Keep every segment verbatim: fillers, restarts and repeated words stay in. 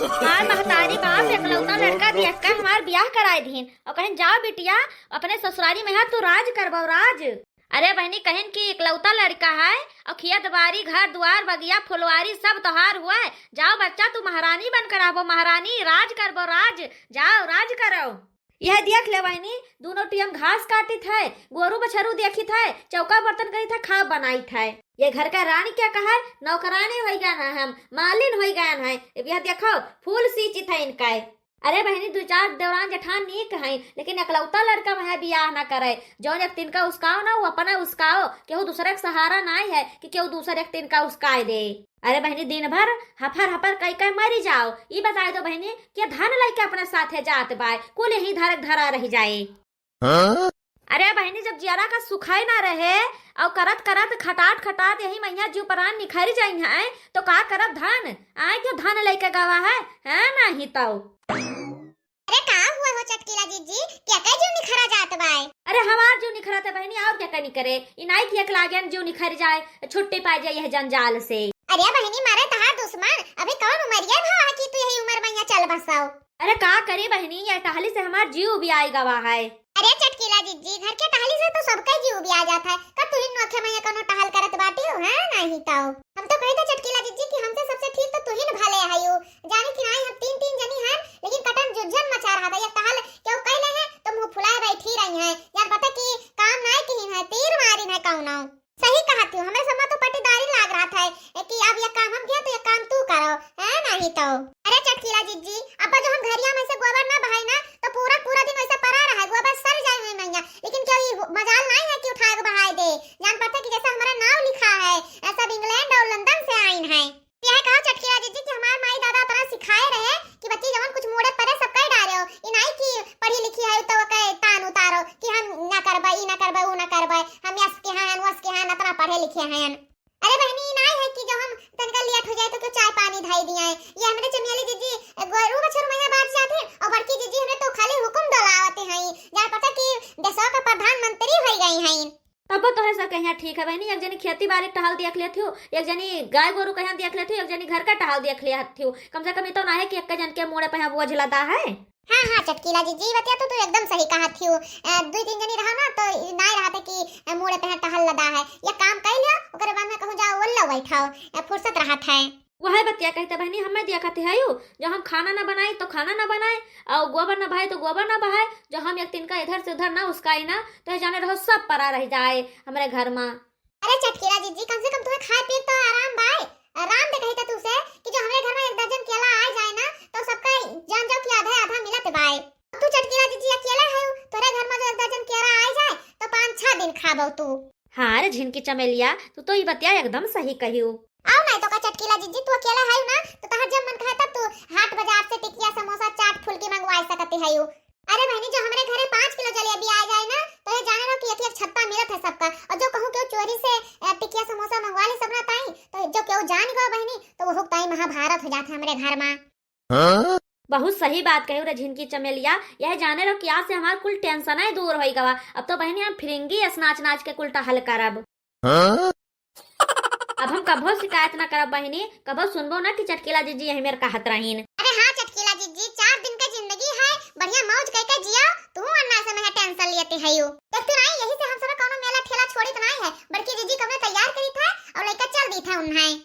हमार महतारी बाप एकलौता लड़का देख के हमार बियाह कराए दीन और कहिन, "जाओ बिटिया, अपने ससुरारी में यहाँ तू राज करबो, राज।" अरे बहिनी, कहिन कि एकलौता लड़का है और खेत बारी, घर दुआर, बगिया, फुलवारी सब तोहार हुआ है। जाओ बच्चा, तू महारानी बन के रहबो, महारानी, राज करबो, राज। जाओ, राज करो। यह देख ले बहिनी, दूनो टियम घास काटित है, गोरू बछरू देखित है, चौका बर्तन करित है, खाब बनाइत है। ये घर का रानी क्या कहा है, नौकरानी होई गयन है हम, मालिन होई गयन है। अब यह देखो, फूल सींचित है इनका। अरे बहिनी, दू चार देवरान जेठान नीक हैं, लेकिन एकलौता लड़का वह बियाह ना करे। जौन एक तिनका उसकाओ ना, वो अपना उसकाओ, केहू दूसरे के सहारा नाई है कि केहू दूसरे एक तिनका उसकाए दे। अरे बहिनी, दिन भर हफर हफर कई कई मरी जाओ। ई बताए दो बहिनी, कि धन लइके अपने साथे जात बाय, कुल यही धर धरा रह जाए। हाँ? अरे बहिनी, जब जियरा का सुखाई ना रहे और करत करत खटात खटात यही मैया जीव प्राण निखर जाई है, तो का करब धन? आए के धन लइके गवा है, है नहीं तो। अरे का हुआ हो चटकीला जीजी, क्या का जीव निखरा जात बाय? अरे हमार जीव निखरत है बहिनी, और क्या कनी करे, इनाई की एक लागेन जीव निखर जाए, छुट्टी पा जाए यह जंजाल से। अरे बहिनी, मारे तहार दुश्मन, अभी कौन उमरिया भा है कि तू यही उम्र में यहाँ चल बसाओ? अरे का करी बहिनी, यह टहली से हमार जीव भी आई गवा है। अरे चटकीला जीजी, घर के टहली से तो सबका जीव भी आ जाता है। का तू ही नोखे में ये कोनो टहल करत बाटी हो, हैं? नहीं तो हम तो कही था चटकीला जीजी कि हमसे सबसे ठीक तो तू ही न भले हयू। जाने कि नाई हम तीन तीन जनी हैं, लेकिन कटन जुज्जन मचा रहा था। ये टहल क्यों कैले हैं तो मुंह फुलाए बैठी रही हैं। जान पता कि काम नाई किहिन है, तीर मारिन है कौनो। सही कहत हो, हमरे सब में तो पटीदारी लाग रहा था कि अब ये काम हम किया तो ये काम तू करो, है नहीं तो। अरे चटकीला जीजी, अब जो हम घरिया में से गोबर ना बहाई ना तो पूरा पूरा दिन वैसे पड़ा रहा, गोबर सड़ जाए हुए मैया, लेकिन क्यों ये मजाल नहीं है कि उठाए के बहाए दे। जान पड़ता कि जैसे हमारा नाव लिखा है, सब इंग्लैंड और लंदन से आइन है। यह कहा चटकीला जीजी कि हमार माई दादा अपना सिखाए रहे कि बच्ची जवन कुछ मूड़े परे सब कह डारे हो, ई नाई कि पढ़ी लिखी है तो ओके तान उतारो कि हम ना करबे, ई ना करबे, ऊ ना करबे, हम यस के हैं, वस के हैं, अतना पढ़े लिखे हैं। अरे बहनी, ई नाई है कि जो हम तनका लेट हो जाए तो क्यों चाय पानी धाई दिया है। ये हमरे चमेली जीजी गोरू बछरू मैया बात जाते हैं और बड़की जीजी हमरे तो खाली हुकुम डोलावते हैं। जान पड़ता कि देशवा का प्रधानमंत्री हो गई हैं। तब तोहे सब कहिया ठीक है बहनी, एक जनी खेती बारी टहल देख लेत हो, एक जनी गाय गोरू कहिया देख लेत हो, एक जनी घर का टहल देख लेत हो। कम से कम ये तो ना है कि एक जन के मूड़े पे यहाँ बोझ लदा है। हाँ, हाँ, चटकीला जीजी, बतिया तो तू एकदम सही कहा थी। अ, दुई तीन जनी रहा ना, तो ई नाई रहते कि, अ, मूड़े पे यहाँ टहल लदा है। ये काम कर लिया, ओकरे बाद में कहूँ जाओ, वल्ला बैठाओ, अ, फुर्सत रहत है। वह बतिया कहते बहनी, हमें देखत है यू, जो हम खाना ना बनाए तो खाना ना बनाए, और गोबर ना बहाए तो गोबर ना बहाए, जो हम एक तिनका इधर से उधर ना उसकाई ना, तो ये जाने रहो सब परा रह जाए हमरे घर में। अरे चटकीला जीजी, कम से कम तुम्हें खाए पीए तो आराम बाय। राम दे कही था तुझसे कि जो हमरे घर में एक दर्जन केला आ जाए ना, तो सबका जान जाओ कि आधा आधा मिलत बाय। तू चटकीला जीजी अकेला है, तोरे घर में जो एक दर्जन केला आ जाए तो पाँच छह दिन खाबो तू। हाँ रे झिनकी चमेलिया, तू तो ई बतिया एकदम सही कहियो। आओ नहीं तो का चटकीला जीजी, तू अकेला है ना, तो तहार जब मन कहे तब तू हाट बाजार से टिकिया समोसा चाट फुल्की मंगवा सकते है। अरे बहनी, जो हमरे घरे पाँच किलो जलेबी आ जाए ना, तो ये जाने रहो कि एक एक छत्ता मिलत है सबका। और जो कहूँ केहू चोरी से, अ, टिकिया समोसा मंगवा ले सब ना ताई, तो जो केहू जान गो बहनी, तो वो ताई महाभारत हो जात है हमरे घर में। हाँ? बहुत सही बात कही रे झिनकी चमेलिया, यह जाने रहो कि आज से हमार कुल टेंशन है दूर होई गवा। अब तो बहनी हम फिरिंगी अस नाच नाच के कुल टहल करब। हाँ? अब हम कभो शिकायत ना करब बहिनी, कभो सुनबो ना कि चटकीला जीजी यही मेर कहत रहीन। अरे हाँ चटकीला जीजी, चार दिन के जिंदगी है, बढ़िया मौज कई के जियो, तू अन्ना से मैं टेंशन लेते हयू। देखते नहीं, यही से हम सब कौनो मेला ठेला छोड़ित नहीं है, बड़की जीजी कमरे तैयार करी था और लेकर चल दी था उन्हें।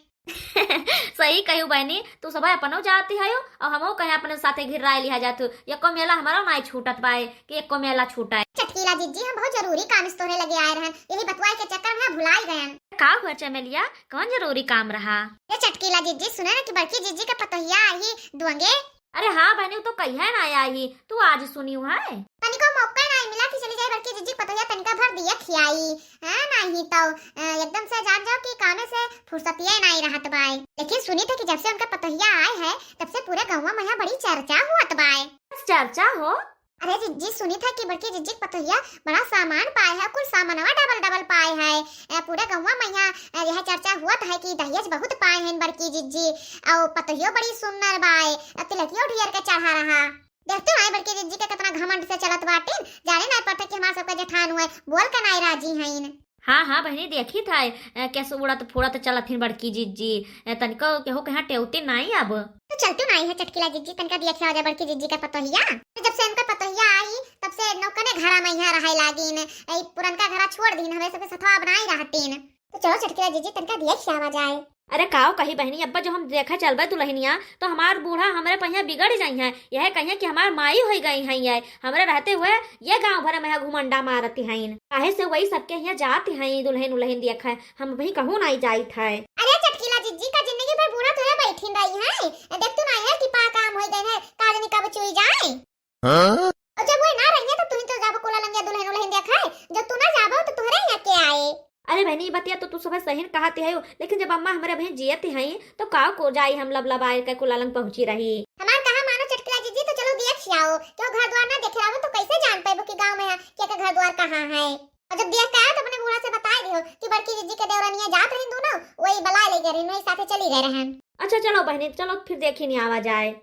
सही कहू बहिनी, तू सब अपनो जाती हयो और हमहू कहे अपने साथे घिराए लिहा जात हो। एको मेला हमारा नाई छूटत बाए कि एको मेला छूटाए। चटकीला जीजी, हम बहुत जरूरी काम से तोहरे लगे आए रहन, यही बतवाए के चक्कर में भुलाई गयन। का हुआ चमेलिया, कौन जरूरी काम रहा? ये चटकीला जीजी, सुने ना कि बड़की जीजी के पतोहिया आई दुआंगे। अरे हाँ बहनी, वो तो कहिया ना आई, तू आज सुनी है? तनिको मौका नहीं मिला कि चली जाए बड़की जीजी के पतोहिया तनिका भर दिया खियाई। हाँ, नहीं तो, अ, एकदम से जान जाओ कि कामे से फुर्सतिये नहीं रहत बाय। लेकिन सुनी थे कि जब से उनका पतोहिया आए है, तब से पूरे गौवा में यहाँ बड़ी चर्चा हुअत बाय। चर्चा हो? अरे जीजी, सुनी था कि बड़की जीजी के पतोहिया बड़ा सामान पाए है, कुल सामानवा डबल डबल पाए है। अ, पूरे गौवा में यहाँ, अ, यह चर्चा हुअत है कि दहेज बहुत पाए हैं बड़की जीजी, और पतोहियो बड़ी सुंदर बाय, अ, तिलकियो ढेर के चढ़ा रहा। देखते हैं बड़की जीजी के कितना घमंड से चलत बाटिन, जाने नहीं पड़ता कि हमार सबका जेठान हुए, बोल के नहीं राजी हैं। हाँ, हाँ बहिनी, देखित है, ए, कैसे उड़त फुड़त चलत हिन बड़की जिज्जी। ए, तनिको केहू कहाँ टेउती नाई अब। तो चलतू नाई है चटकीला जिज्जी, तनिका देखिया हो जाए बड़की जिज्जी का पतोहिया। तो जब से उनका पतोहिया आई, तब से नौकने घरा में यहाँ रहे लागिन। ए, पुरनका घरा छोड़ दीन, हमें सबके सथवा अब नाई रहतीन। तो चलो चटकीला जिज्जी, तनिका देखिया आवा जाए। अरे काव कही बहिनी, अब्बा जो हम देखे चलबे दुल्हनिया, तो हमार बूढ़ा हमरे पहिया बिगड़ जाई हैं। यह कहिए कि हमार माई होई गई हैं, ये हमरे रहते हुए ये गांव भर में घुमंडा मारती हैं। काहे से वही सबके यहाँ जाती हैं दुल्हन उल्हन देखे, हम वही कहूँ नहीं जाइत है। अरे चटकीला जिज्जी, का जिंदगी भर बूढ़ा तोरे बैठिन रही हैं? देख तू नहीं है कि पा काम होई गए हैं, का जाने कब चुई जाए। हाँ? और जब वो ना रहिए तो तू ही तो जाबो कोला लंगिया दुल्हन उल्हन देखे, जब तू ना जाबो तो तोहरे यहाँ के आए। अरे बहनी, ई बतिया तो तू सभे सही कहत है, लेकिन जब अम्मा हमरे अभी जियत हैं तो का को जाई हम लबलबाए के कोला लंग पहुँची रही। हमार कहा मानो चटकीला जिज्जी, तो चलो देख आओ, क्यों घर द्वार ना देखे रहो तो कैसे जान पाएबो कि गाँव में है, क्या का घर द्वार कहाँ है। और जब देख के आए तो अपने बूढ़ा से बताए दियो कि बड़की जिज्जी के देवरनिया जात रही दोनों, वही बलाए ले गए रही, वही साथे चली गए रहन। अच्छा चलो बहनी, चलो फिर देखी नहीं आवा जाए।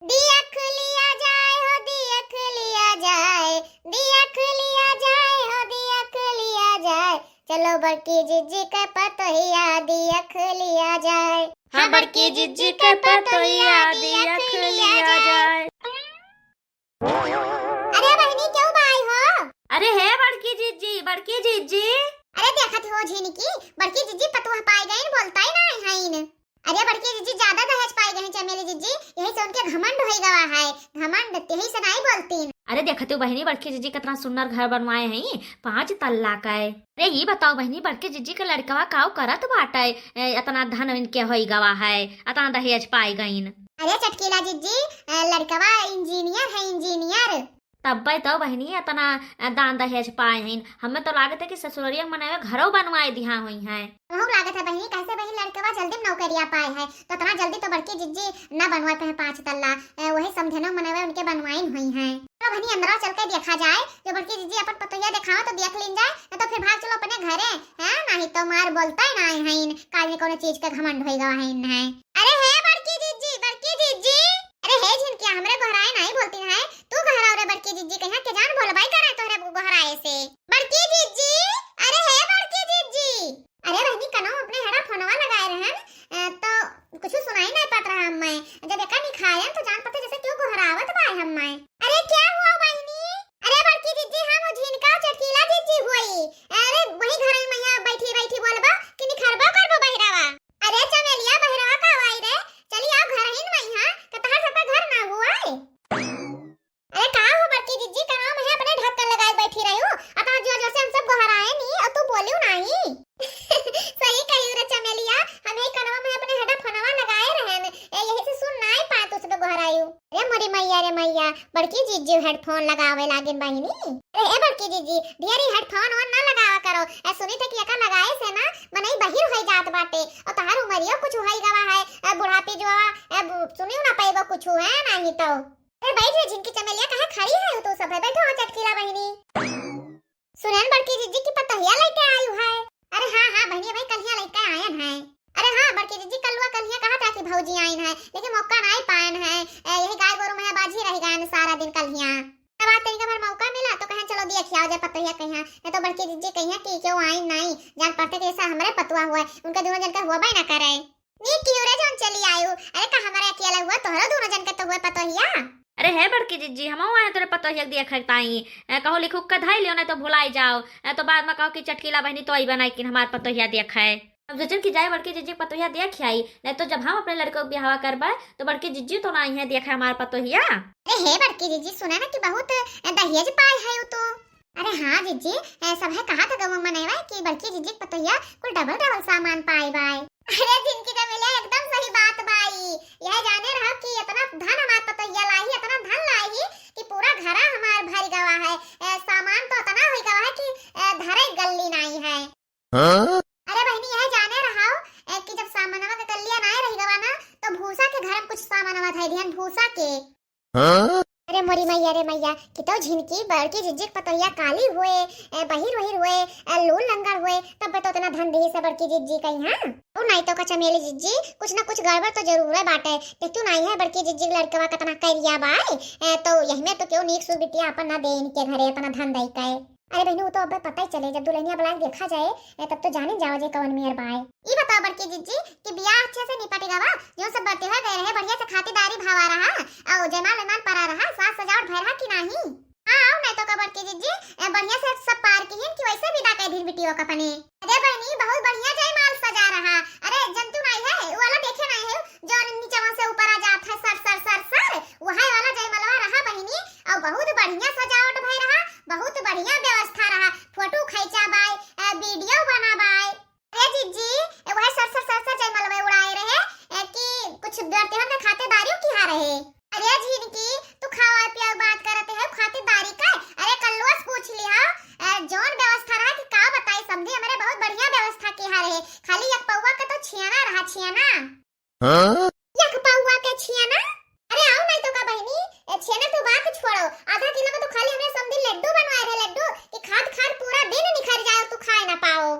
दिया खुलिया जाए हो, दिया खुलिया जाए, दिया खुलिया जाए हो, दिया खुलिया जाए। चलो बड़की जिज्जी के पतोहिया, दिया खुलिया जाए। हाँ, बड़की जिज्जी के पतोहिया, दिया खुलिया जाए। अरे बहिनी, क्यों बाई हो? अरे हे बड़की जिज्जी, बड़की जिज्जी। अरे देखत हो झिनकी, बड़की जिज्जी पतोह पाई गईन, बोलता ही ना हईन। अरे बड़की जिज्जी, ज्यादा दहेज पाई गई चमेली जिज्जी, यही से उनके घमंड होई गवा है। घमंड, यही से नहीं बोलतीन। अरे देखत हो बहिनी, बड़की जिज्जी कितना सुंदर घर बनवाए हैं, पाँच तल्ला का है। अरे ई बताओ बहिनी, बड़की जिज्जी के लड़कवा काव करत बाटे, ए, इतना धन इनके होई गवा है, इतना दहेज पाई गईन। अरे चटकीला जिज्जी, ए, लड़कवा इंजीनियर है, इंजीनियर। तब्बे तो बहिनी इतना, अ, दान दहेज पाए हईन। हमें तो लागत है कि ससुररिया के मनवे घरो बनवाए दिहा हुई हैं। हमहू लागत है बहिनी, कैसे बहिनी लड़कवा जल्दी में नौकरिया पाए है, तो इतना जल्दी तो बड़की जिज्जी ना बनवाए पे हैं पाँच तल्ला, अ, वही समझनो मनवे उनके बनवाइन हुई हैं। तो बहिनी अंदरवा चल के देखा जाए, जो बड़की जिज्जी अपन पतोहिया देखाओ तो देख लीन जाए, न तो फिर भाग चलो अपने घरे, हैं? नहीं तो मार बोलता ही ना है, काज में कोनो चीज का घमंड होई गवा है, नहीं। अरे हे बड़की जिज्जी, बड़की जिज्जी। अरे हे झिनकिया, हमरे गोहराए नाई बोलती है, तू गोहराओ रे बड़की जिज्जी, कहिया के जान बोलबाई करे तोहरे गोहराए से। बड़की जिज्जी, अरे हे बड़की जिज्जी। अरे बहिनी, कनो अपने हेडा फोनवा लगाए रहन, अ, तो कुछ सुनाई नहीं पात रहा हम्मे। जब एका निखायन तो जान पड़ते जैसे क्यों गोहरावत बाय हम्मे। अरे क्या हुआ बहिनी? अरे बड़की जिज्जी, हम वो झिनका चटकीला जिज्जी हुई। अरे वही घर में यहाँ बैठी बैठी बोलबा कि निखरबो करबो बहिरावा। अरे चमेलिया, बहिरवा का आई रे? चली आओ घर ही में, यहाँ का तहार सबका घर ना हुआ है। अरे का हो बड़की जिज्जी, कहाँ में अपने ढक्कन लगाए बैठी रही हो? अतना जोर जोर से हम सब गोहराए नहीं और तू बोलियो नहीं। सही कही रे चमेलिया, हम यही कनवा में अपने हेडा फोनवा लगाए रहन, ए, यही से सुन नहीं पाए तू सब गोहरायु। अरे मोरी मैया रे मैया, बड़की जिज्जी हेडफोन लगावे लागिन बहिनी। अरे ए बड़की जिज्जी, ढेरी हेडफोन ओन ना लगावा करो। ए सुनी थे कि एका लगाए से ना मनई बहिर होई जात बाटे। और तहार उमरियो कुछ होई गवा है। ए बुढ़ापी जो है, ए बु-, सुनियो ना पाइबो कुछ है नहीं तो। अरे बैठ रे झिनकी चमेलिया, काहे खड़ी है तू सब है? बैठो हो चटकीला बहिनी। सुनन बड़की जिज्जी की पतोहिया लेके आयु है। अरे हाँ, हाँ बहिनी, भाई कल्हिया लेके आयन है। अरे हाँ बड़की जिज्जी, कलुआ कल्हिया कहा था कि भौजी आइन है, लेकिन मौका नहीं पायन है। ए, यही गाय गोरू में बाझी रह गए सारा दिन कल्हिया। तब आज तनिका भर मौका मिला तो कहें चलो देखिया हो जाए पतोहिया कहिया, नहीं तो बड़की जिज्जी कहिया कि क्यों आइन नहीं, जान पड़ते कि ऐसा हमरे पतुआ हुआ है, उनके दोनों जन का हुआ ना करे। नीक कियो रे जौन चली आयु। अरे का हमारे अकेला हुआ, तोहरो दोनों जन के तो हुए पतोहिया। अरे हे बड़की जिज्जी, हमहू आए तोरे पतोहिया के दिया खैताई। ए, कहो लिखू के धई लियो, नहीं तो भुलाई जाओ। ए, तो बाद में कहो कि चटकीला बहिनी तो आई बनाई कि हमार पतोहिया देख है। अब सोचन कि जाए बड़की जिज्जी के पतोहिया देख आई, नहीं तो जब हम अपने लड़कों के ब्याहवा करबे तो बड़की जिज्जी तो ना आई है देखे हमार पतोहिया। अरे हे बड़की जिज्जी, सुना ना कि बहुत, ए, दहेज पाए है उ तो। अरे हाँ जिज्जी, ए, सब है कहा था गौवा मनवा कि बड़की जिज्जी के पतोहिया कुल डबल डबल सामान पाए बाय। अरे जिनकी चमेलिया एकदम सही बात बाई। यह जाने रहो कि इतना धन हमार पतोहिया लाई, इतना धन लाई कि पूरा घरा हमार भर गवा है। ए, सामान तो इतना हो गवा है कि, ए, धरे गल्ली नहीं है। हाँ? अरे बहिनी, यह जाने रहो, ए, कि जब सामानवा के गल्लिया नहीं रह गवा ना, तो भूसा के घर में कुछ सामानवा धई दिहन, भूसा के। हाँ? अरे मोरी मैया रे मैया, कि तो झिनकी बड़की जिज्जी के पतोहिया काली हुए, ए, बहिर वहिर हुए, ए, लूल लंगड़ हुए, तब तो इतना धन दिही से बड़की जिज्जी कहीं, हाँ? और नहीं तो का चमेली जिज्जी, कुछ ना कुछ गड़बड़ तो जरूर है बाटे। देख तू नहीं है बड़की जिज्जी के लड़कवा कितना करिया बाय, ए, तो यही में तो क्यों नीक सु बिटिया अपन ना दे इनके घरे इतना धन दई के। अरे बहिनी, उ तो अबे पता ही चले, जब दुलहिनिया बुलाए के देखा जाए, ए, तब तो जाने जावा जे कवन मेर बाय। ई बताओ बड़की जिज्जी कि बियाह अच्छे से निपट गवा, जो सब बरतिहा गए रहे, बढ़िया से खातिरदारी भावा रहा, अउ जयमाल वयमाल परा रहा, साज सजावट भय रहा कि नाही? हाँ, अउ नहीं तो का बड़की जिज्जी, ए, बढ़िया से सब पार किहिन कि वैसे विदा कर दिन बिटियो का अपने। अरे बहिनी, बहुत बढ़िया जयमाल सजा रहा। अरे जनतू नहीं है, वो वाला देखे नहीं है, जो नीचे से ऊपर आ जात है, सर, सर, सर, सर, वही वाला जयमलवा रहा बहिनी। अउ बहुत बढ़िया सजावट भय रहा, बहुत बढ़िया व्यवस्था रहा, फोटो खींचा बाय, ए, वीडियो बना बाय। अरे जिज्जी, ए, वही सर, सर, सर, सर जयमलवा उड़ाए रहे, ए, कि कुछ बरतिहा के खातिरदारी किहा रहे। अरे झिनकी, तू खावा पिया बात करत है, खातिरदारी का? अरे कल्लुआ से पूछ लिहा, ए, जौन व्यवस्था रहा कि का बताई समधी, हमरे बहुत बढ़िया व्यवस्था किहा रहे, खाली एक पौवा के तो छियाना रहा, छियाना। हाँ? एक पौवा के छियाना? अरे अउ नहीं तो का बहिनी, ए, छियाना तो बात छोड़ो, आधा किलो के तो खाली हमरे समधी लड्डू बनवाए रहे, लड्डू, कि खात खात पूरा दिन निखर जाए अउ तू खाए ना पाओ।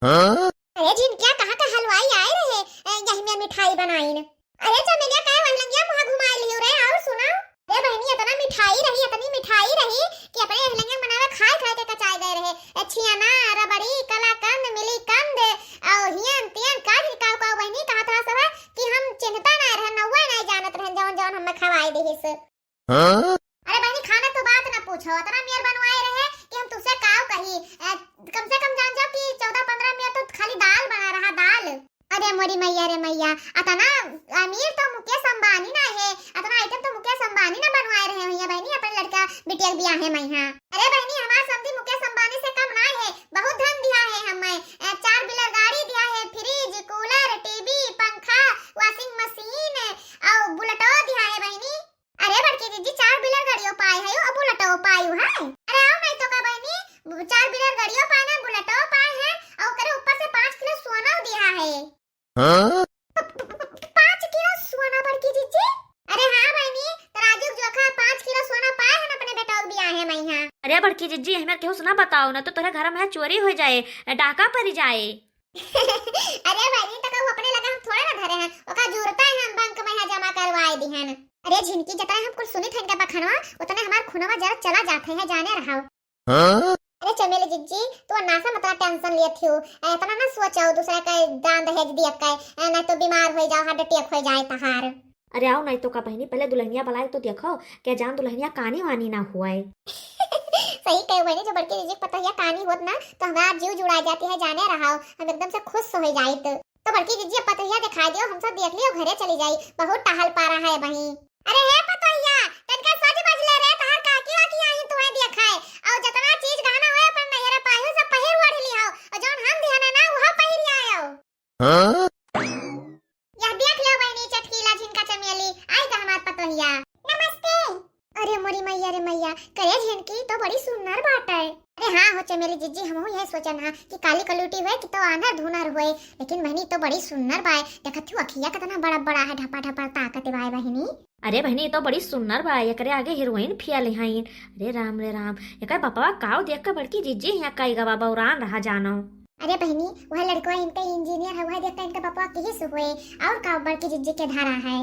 हाँ? अरे झिनकिया, कहाँ का हलवाई आए रहे, ए, यही में मिठाई बनाइन। अरे चमेलिया, काहे वही लंगिया मुँह घुमाए लियो रे, अउ सुना। अरे बहिनी, इतना मिठाई रही, इतनी मिठाई रही कि अपने यही लंगिया बनावे खाए खाए के कचाए गए रहे। ए, छियाना, रबड़ी, कलाकंद, मिलीकंद, अउ हियन तियन, का जी, का, का बहिनी, कहा था सब कि हम चिन्हता ना रहन, नौवा ना जानत रहन, जौन जौन हमें खवाए दिहिस। हाँ? अरे बहिनी, खाना तो बात ना पूछो, इतना मेर बनवाए रहे कि हम तुझसे काव कही। ए, कम से कम जान जाओ कि चौदह पन्द्रह मेर तो खाली दाल बना रहा, दाल। अरे मोरी मैया रे मैया, अतना अमीर तो मुकेश अंबानी ना है, अतना आइटम तो मुकेश अंबानी ना बनवाए रहे हुइया बहिनी, अपने लड़का बिटिया के बियाहे मइहाँ। अरे बहिनी, हमार समधी मुकेश अंबानी से कम ना है, बहुत धन दिहा है हमें। ए, चार व्हीलर गाड़ी दिहा है, फ्रिज, कूलर, टीवी, पंखा, वॉशिंग मशीन, अउ बुलेटो दिहा है बहिनी। अरे बड़की जिज्जी, चार व्हीलर गाड़ियो पाए है, अउ बुलेटो पाए है। अरे अउ नहीं तो का बहिनी, चार व्हीलर गाड़ियो पाए है, बुलेटो पाए है, अउ ओकरे ऊपर से पाँच किलो सोना दिहा है। हाँ? पाँच किलो सोना बड़की जिज्जी? अरे हाँ बहिनी, तराजू के जोखा पाँच किलो सोना पाए है ना अपने बेटा के बियाहे मइहाँ। अरे बड़की जिज्जी, हमें केहू से ना बताओ ना, तो तोरे घर में चोरी हो जाए, डाका पड़ जाए। अरे बहिनी, तो कहू अपने लगा हम थोड़े ना धरे हैं, ओका जरूरत है हम बैंक में यहाँ जमा करवाए दिहन। अरे झिनकी, जितना हम कुल सुनित है इनका बखनवा, उतने हमार खुनवा जरा चला जात है, जाने रहो। हाँ? अरे चमेली जिज्जी, तू ना से मतलब टेंशन लेत हियो। ए, इतना ना सोचो, दूसरा के दान दहेज दिया के, ए, नहीं तो बीमार हो जाओ, हार्ट अटैक हो जाए तहार। अरे अउ नहीं तो का बहिनी, पहले दुलहिनिया बुलाए तो देखो, क्या जान दुलहिनिया कानी वानी ना हुआ है। सही कहे बहिनी, जो बड़की जिज्जी के पतोहिया कानी होत ना, तो हमार जीव जुड़ा जाती है, जाने रहो, हम एकदम से खुश हो जाइत। तो बड़की जिज्जी, अब पतोहिया दिखाई दियो, हम सब देख लियो, घरे चली जाई, बहुत टहल पा रहा है बहिनी। अरे हे पतोहिया, तनका सज बज ले रे, तहार काकी वाकी आई तुहे देखे। अउ जतना चीज गहना होए अपन नैहरे पायू सब पहिर ओढ़ लिहो, अउ जौन हम दिहने ना उहो पहिर आयो। हाँ? यह देख लो बहिनी चटकीला झिनका चमेली, आई गा हमार पतोहिया। नमस्ते। अरे मोरी मैया रे मैया, करे झिनकी तो बड़ी सुन्नर बाटे। अरे हाँ हो चमेली जिज्जी, हमहू यह सोचन हा कि काली कलूटी होए कि तो आन्हर धुनर होए, लेकिन बहिनी तो बड़ी सुन्नर बाय। देखत हूँ अखिया कितना बड़ा बड़ा है, ढपा ढपा ताकत बाय बहिनी। अरे बहिनी, ई तो बड़ी सुन्नर बा, एकरे आगे हीरोइन फेल हईन। अरे राम रे राम, एकर बपवा काव देख के बड़की जिज्जी हियाँ कई गवा बौरान रहा जानो। अरे बहिनी, वह लड़कवा इनका इंजीनियर है, वह देख के इनका बपवा किहिस हुए, और काव बड़की जिज्जी के धरा है।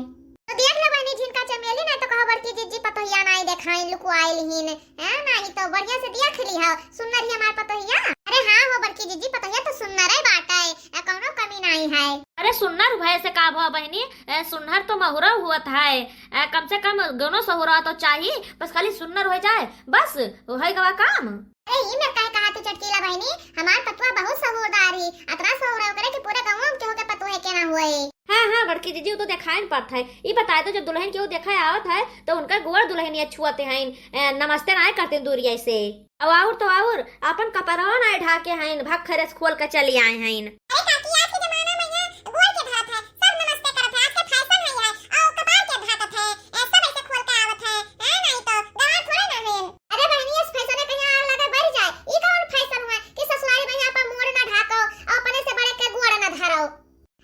तो देख लो बहिनी, झिनका चमेली, नहीं तो कहो बड़की जिज्जी पतोहिया नाई देखाइन, लुकुआइल हीन। हैं, नाई तो बढ़िया से देख ली हो, सुन्नर ही हमार पतोहिया। अरे हाँ हो बड़की जिज्जी, पतोहिया तो सुन्नर है बाटे, ए, कौनो कमी नाई है। अरे सुन्नर भय से का भवा बहिनी, ए, सुन्नर तो महुरा हुअत है, ए, कम से कम गुनो सहुरा तो चाही, बस खाली सुन्नर हो जाए, बस हो गवा काम। अरे ई में काहे कहा तू चटकीला बहिनी, हमार पतोहिया बहुत सहूरदार ही, अतरा सहूर है ओकरे के पूरे गाँव में केहू के पतोहे के ना हुए। हाँ, हाँ, बड़की जिज्जी, उ तो देखाइन पड़त है। ई बताए तो, जब दुलहिन केहू देखे आवत है, तो उनका गोड़ दुलहिनिया छुअते हैं, ए, नमस्ते नाय करते दूरिया से। अब और तो और, अपन कपड़वा नाय ढाके हैं, भक्खरे से खोल के चली आए हैं। अरे काकी, आज के जमाना में यहाँ गोड़ के ढाकत है, सब नमस्ते करत है, आज के फैशन है यह, और कपार के ढाकत है, ए, सब ऐसे खोल के आवत है, हैं, नहीं तो गंवार थोड़े ना हैं। अरे बहिनी, इस फैशन के यहाँ आग लगे बढ़ जाए, ई कौन फैशन हुआ कि ससुरारी में यहाँ पर मोड़ ना ढाको और अपने से बड़े के गोड़ ना धरो?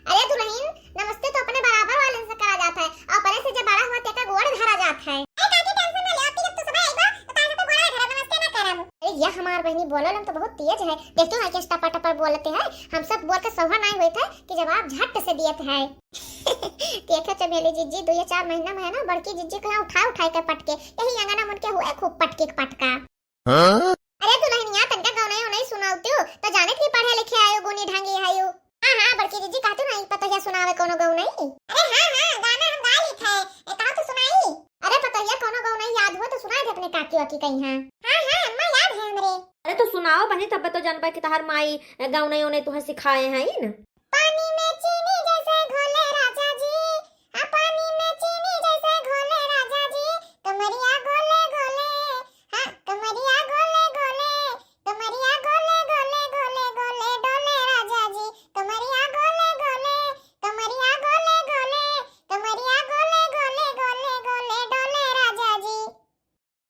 अरे दुलहिन, नमस्ते तो अपने बराबर वाले से करा जात है, और अपने से जब बड़ा हुआ तेका गोड़ धरा जात है। अरे काकी टेंशन ना ले, अब जब तू सब आइबा तो तार से गोड़ धरब, नमस्ते ना करब। अरे ये हमार बहिनी बोलल हम तो बहुत तेज है, देखते हैं कैसे टपर टपर बोलते हैं, हम सब बोल के सौहा नहीं होइत है कि जवाब झट से दियत है। देखो चमेली जिज्जी, दो या चार महीना में है ना बड़की जिज्जी को यहाँ उठा उठा के पटके, यही अंगना मन के हुए खूब पटके के पटका। हाँ? अरे दुलहनिया, तनका गौनई उनई सुनाउतिउ, तो जानित ही पढ़े लिखे आयो, गुनी ढंगी हयो। हाँ, हाँ, बड़की जिज्जी, कहतिउ नाहीं पतोहिया सुनावे कउनो गौनई। अरे हाँ, हाँ, गाना हम गा लीत है, ए, कहा तो सुनाई। अरे पतोहिया, कउनो गौनई याद हो तो सुनाइ दे अपने काकी वाकी कइहाँ। हाँ, हाँ, अम्मा, याद है हमरे। अरे तो सुनाओ बहिनी, तब्बे तो जनबा कि तहार माई, ए, गौनई उनई तुहें सिखाए हैं न। पानी में चीनी जैसे घोले राजा जी, हाँ, पानी में चीनी जैसे घोले राजा जी, कमरिया गोले गोले, हाँ, कमरिया गोले गोले, कमरिया गोले गोले गोले गोले डोले राजा जी, कमरिया गोले गोले, कमरिया गोले गोले, कमरिया गोले गोले गोले गोले डोले राजा जी।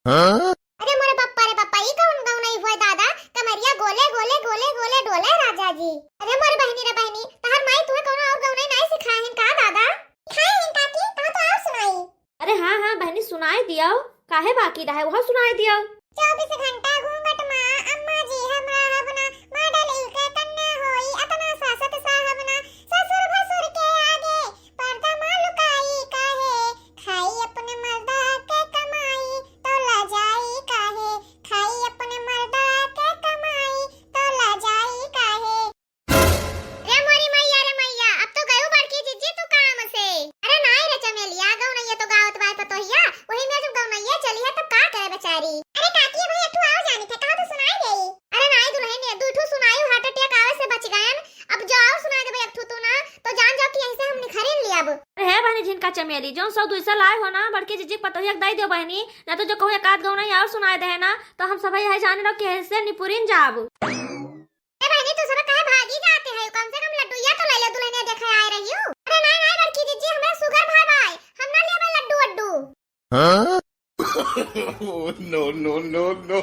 हाँ? अरे मोरे पप्पा रे पप्पा, ई कउन गौनई हुए दादा? कमरिया गोले गोले गोले गोले डोले राजा जी। अरे मोरे बहिनी रे बहिनी, तहार माई तुहें कउनो और गौनई नाहीं सिखाए हैं का दादा? सिखाए हैं काकी, कहा तो और सुनाई। अरे हाँ हाँ बहिनी, सुनाई दियाओ, काहे बाकी रहे, वह सुनाई दियाओ। चौबीस घंटा घूंघट मा अम्मा जी हम रहब ना, मॉडल इनके कन्या होई अतना सासत साहब ना, ससुर भसुर के आगे पर्दा मा लुकाई काहे, खाई अपने मर्दा के कमाई तो लजाई काहे, खाई अपने मर्दा के कमाई तो लजाई काहे। रे मोरी मैया रे मैया, अब तो गयू बड़की जिज्जी तू काम से। अरे नाहीं रे चमेलिया, गौनैया तो गावत बाय पतोहिया, वही में जब गौनैया चली है तब का करे बेचारी। अरे काकी भाई, एक ठो और जानी थे, कहा तो सुनाई देई। अरे नाहीं दुलहनिया, दू ठो सुनाई, heart attack आवे से बच गयन। अब जो और सुनाई देबे एक ठो तू ना, तो जान जाओ कि यहीं से हम निखरिन लियब। अरे हे बहनी झिनका चमेली, जौन सौ दुई सौ लाए हो ना, बड़की जिज्जी के पतोहिया के दई दियो बहनी, ना तो जो कहूँ एक आध गौनई और सुनाई दे ना, तो हम सभे यही जाने रहो कि ऐसे निपुरिन जाब। ए बहनी, तू सब काहे भागी जाते हैं? कम से कम लड्डूया तो ले लो, दुल्हनिया देखे आए रही हो। अरे नाहीं, नाहीं बड़की जिज्जी, हमरा sugar भाई भाई, हम ना लेबे लड्डू वड्डू। हाँ? Oh, no, no, no, no।